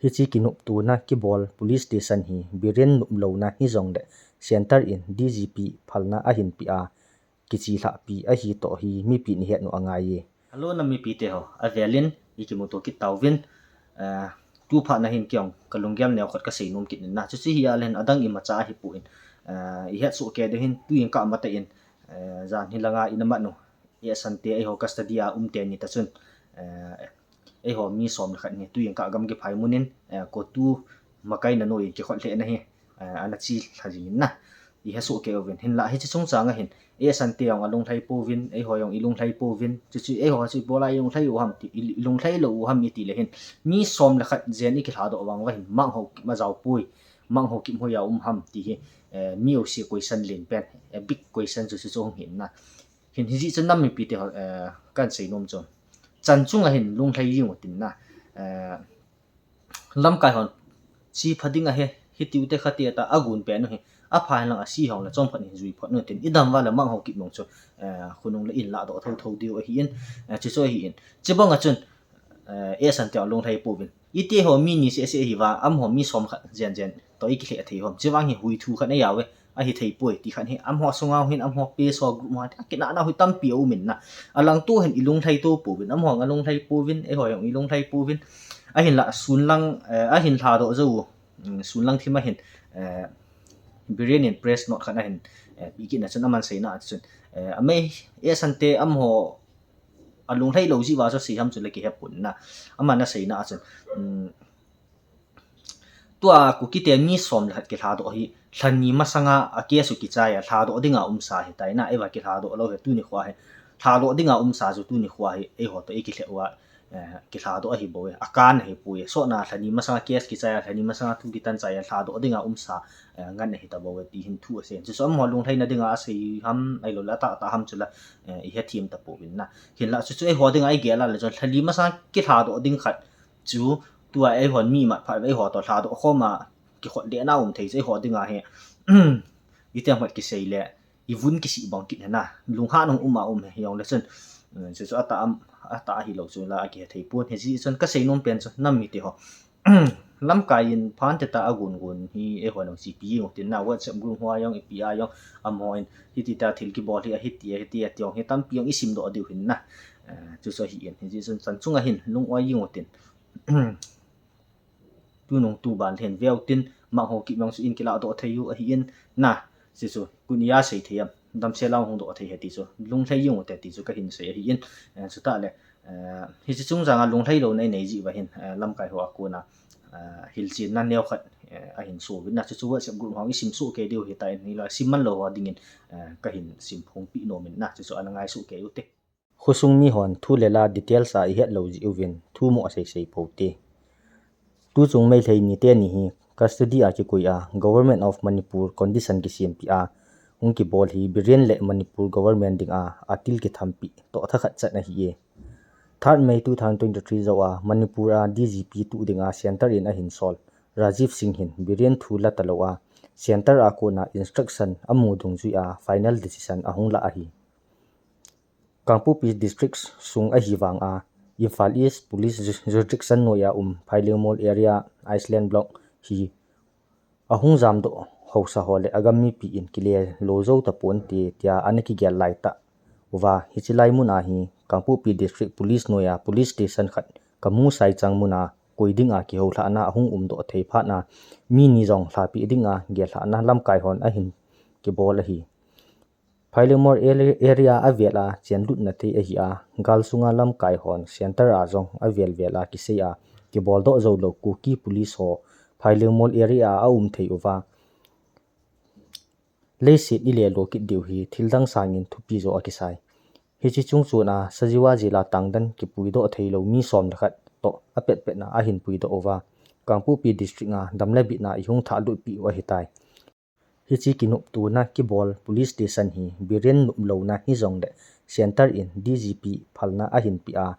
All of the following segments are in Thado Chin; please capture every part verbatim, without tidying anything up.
Hiche kinoptona kibol police station hi Biren noplouna hijongle center in D G P phalna ahin peh a, kichihlah pi ahi toh hi mipin ihet u angai e. Hello, nam mipite ho, avelin ikimuto kit tauvin, eh, tu phat na hin kei jong kalunggel neo khat kasei nom kit in na. Chuche hi alen adang imacha ahipon, eh, ihet soh kei ding hin tuin ka mata in, eh, jan hilanga ina manu, eh, Asante eiho custody a um teni ta chun, eh, eiho mi som le khat hi tuin ka gam kiphai munin, eh, kotu makaina noiyin kikhol lheh na hi, eh, ana chi lha jing in na. Ihet soh kei uvin. Hinlah hiche chungchang a hin, eh, Asante jong alunglhai pouvin, eiho jong ilunglhai pouvin. Chuche eiho chu ibola ilunglhai u ham ti, i, ilunglhai lou u ham iti le hin, mi som le khat jen ikilhadoh vang uva hin, Mangho Kim ajao poi, Mangho Kim hoiya um ham ti hi, eh, mi jouse question len pen, eh, big question chu chu chu hung hin na. Hin hijeh chun nam mipite ho, eh, kan sei nom chu, chan chunga hin lunglhai jing utin na. Eh, lamkai hon chi pha ding ahi, hitiu te kha ti ta agun pen u hi, apha hen lang ase hung le chomkhat hin jui phot un tin, idam uva le Mangho Kim jong chu, eh, khonung le in ladoh thotho diu ahin, eh, chuchu ahin. Chubang a chun, eh, eh, Asante alunglhai pouvin. Iti ho mi ni seh seh ahi uva, amaho mi som khat jen jen toh ikilheh thei u ham. Chuvang hi hui thu khat ahi uve, ahi thei poi ti khat hi. Amaho sunga hin, amaho page ho group ho, kinahna hui tampi aum in na. Alangto hin ilunglhai to pouvin, amaho jong alunglhai pouvin, eiho jong ilunglhai pouvin. Ahinlah sun lang, eh, ahin lhadoh jou, mm, sun lang thim a hin, eh, Biren in press note khat ahin, eh, peh kit na chun aman seina a chun, eh, amai, eh, Asante amaho alunglhai lou jeh uva chu sei ham chu le kihe pon na. Aman aseina a chun, um, tua Kuki te mi som le khat kilhadoh hi, lha ni masanga a case u kichai a, lhadoh dinga umsa ahitai na, eiva kilhadoh lou hi tuni khoa hi. Lhadoh dinga umsa chu tuni khoa hi, eiho toh ikilheh uva, eh, kilhadoh ahi bou e, akan ahi poi e. Sotna lha ni masanga case kichai a, lha ni masanga thu kitan chai a, lhadoh dinga umsa, eh, ngen ahi ta bou e, ti hin thu asei. Chuchu amaho lunglhaina dinga asei ham, ahilou le atahtah ham chu la, eh, ihethem ta pouvin na. Hinlah chuchu eiho dinga igel a le chun, lha li masanga kilhadoh ding khat chu, tua eihon mi mat phat uva eiho toh lhadoh khom a, kikhol lheh na um thei chu eiho dinga hi, itiam khat kisei le, ivun kisih bang kit hi na, lunghan hung um a um hi jong le chun, eh, chuchu atah am, atah ahilou chu la akihe thei pon. Hijeh chun kasei nom pen chu, nam mite ho, lamkai in phan te ta agun gun hi eiho jong chi peh jing utin na, WhatsApp group hoa jong ipi a jong, amaho in hiti ta thil kibol hi, ahiti, ahiti, ati jong hi tampi jong isim doh diu hin na. Eh, chuchu ahin, hijeh chun chan chunga hin lung-oi jing utin. Tunung tuban le hin veu tin, Mangho Kim jong chu in kiladoh thei u ahin na, chuchu, kuni a sei thei am, damsel a hung doh thei ahi ti chu, lunglhai jing ute ti chu kahin sei ahin, eh, chutah le, eh, hiche chungchang a lunglhai louna inei jeh uva hin, eh, lamkai ho a kona, eh, hilchenna neo khat, eh, ahin soh uvin na, chuchu WhatsApp group ho isim soh kei diu ahitai, hinlah sim man lou ho dingin, eh, kahin sim phong peh nom in na, chuchu ana ngai soh kei ute. Khosung mihon thu le la details a ihet lou jeh uvin, thu mo asei sei pou te. Tuchung Meitei ni teni hi custody a kikoi a, Government of Manipur condition kisempeh a hung kibol hi Biren le Manipur government dinga atil kithampeh toh thakhat chan ahi e. Third May two thousand twenty-three jou a Manipur a D G P tuh dinga center in ahin sol Rajiv Singh hin Biren thu la talou a, center a kona instruction amu dungjui a final decision ahung la ahi. Kangpokpi District sung ahivang a, Imphal East Police Ju-, Jurisdiction noiya um Phailengmol Area, Island Block hi ahung jamdoh haosa ho le agam mipi in kile lo jou tapon te tia ana kigel lai tah uva, hiche lai mun a hi Kangpokpi District Police noiya Police Station khat Kamu Saichang mun a koi dinga kihoulhahna ahung umdoh thei phat na, mi ni jong lhapeh dinga gellhahna lamkai hon ahin kibol ahi. Phailengmol area, area avel a chenlutna thei ahi a, gal sunga lamkai hon center a jong avel vel a kisei a, kibol doh jou lou Kuki Police ho Phailengmol area a aum thei uva, leiset ile lo kit diu hi thil dang sangin thupi jo akisai. Hiche chungchon a Sajiwa Jail a tangdan kipui doh thei lou mi som le khat toh apet pet na ahin pui doh uva, Kangpokpi District a dam le bitna ihung thah lut peh u ahitai. Hiche kinoptona kibol police station hi Biren noplouna hijongle center in D G P phalna ahin peh a,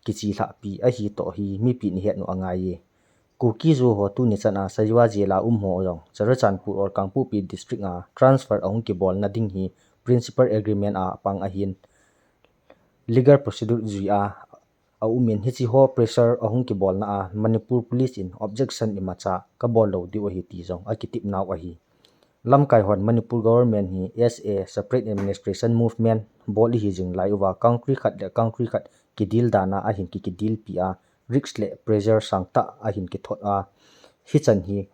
kichihlah pi ahi toh hi mipin ihet u angai e. Kuki-Zo ho tuni chan a Sajiwa Jail a um ho jong Churachandpur or Kangpokpi District a transfer ahung kibolna ding hi principal agreement a pang ahin, legal procedure jui a a um in, hiche ho pressure ahung kibolna a Manipur Police in objection imacha kabol lou diu ahi ti jong akitep nau ahi. Lamkai hon Manipur Government hi S A, Separate Administration Movement, bol ihi jing lai uva country khat le country khat kidil dan a ahin ki, kidilpi a, risk le pressure sangtah ahin kithot a, hichan hi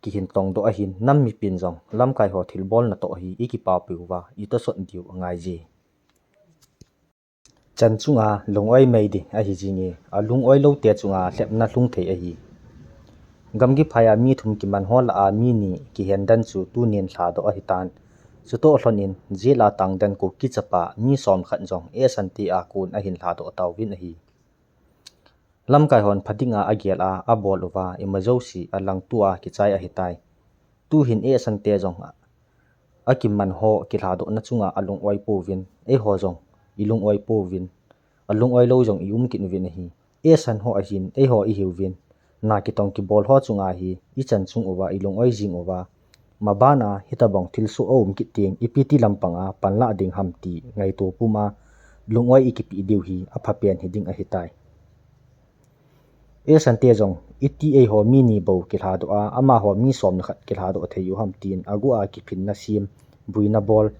kihin tongdoh ahin, nam mipin jong lamkai ho thilbolna toh hi ikipapi uva itosot diu angaije. Chan chunga lung-oi mei ding ahi jinge, alung-oi lou te chunga lhepna lhung thei ahi. Gamgi phai a mi thum kiman ho lah a mi ni kihen dan chu tunin lhadoh ahitan. Chutoh lhon in jail a tang dan Kuki chapa mi som khat jong Asante a kon ahin lhadoh tauvin ahi. Lamkai hon phading a agel a, abol uva, ima jouse alangto a kichai ahitai. Tuhin Asante jong akiman ho kilhadohna chunga alung-oi pouvin, eiho jong ilung-oi pouvin, alung-oi lou jong ium kit uvin ahi. Asan ho ahin, eiho ihiuvin, na kitong kibol ho chunga hi ichan chung uva ilung-oi jing uva, maban a hitabang thilsoh aum kit teng, ipi ti lampang a panla ding ham ti ngaito pum a lung-oi ikipe diu hi aphapen hiding ahitai. Asante jong iti eiho mi ni bou kilhadoh a, amaho mi som le khat kilhadoh thei u ham tin agu a kiphinna sem, buina bol,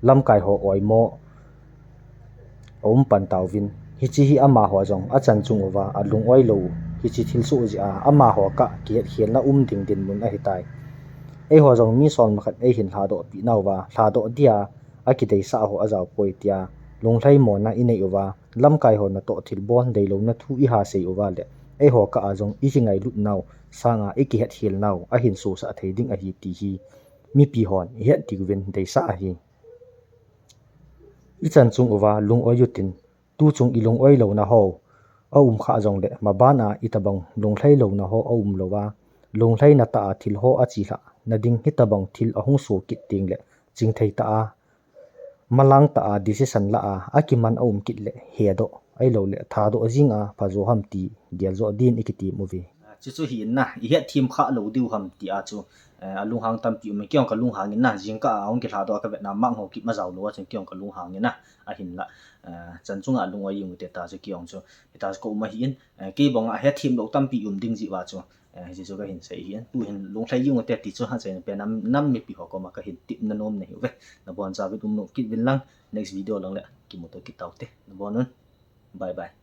lamkai ho oimo aum pan tauvin. Hiche hi amaho jong achan chung uva alung-oi lou, hiche thilsoh jeh a amaho kah kihetkhelna um ding dinmun ahitai. Eiho jong mi som le khat eihin lhadoh pi nauva, lhadoh dia akideisah ho ajao poi tia lunglhaimona inei uva, lamkai ho natoh thilbol deilouna thu iha sei uva le eiho kah a jong ikingailut nau sanga ikihetkhel nau ahin sosah thei ding ahi ti hi mipi hon ihet diuvin deisah ahi. Ichan chung uva lung-oi utin, tuchung ilung-oi louna ho aum kha jongle, maban a itabang lunglhai louna ho aum louva, lunglhaina tah a thil ho achelhah na ding hitabang thil ahung so kit teng le, chingthei tah a, malang tah a decision la a, akiman aum kit le hedoh, ahilou le thadoh jing a phajo ham ti geljo din ikitem uve. Chuchu hi in na, ihet them kha lou diu ham ti a chu, eh, alunghang tampi um in, kei jong kalunghang in na, jingkah a hung kilhadoh a kavet na, mang ho kip ma jao lou a chun kei jong kalunghang in na, ahinla, eh, chan chunga lung-oi jing ute ta chu kei jong chu, hita chu ka um ahi in, eh, kei bang a het them lou tampi um ding jeh uva chu, eh, hiche chu kahin sei ahi in, tuhin lunglhai jing ute ti chu achaina pen nam, nam mipi ho koma kahin tepna nom nahi uve, nabonchauvin um nom kit uvin lang, next video lang le kimuto kit taute, nabon un, bye bye.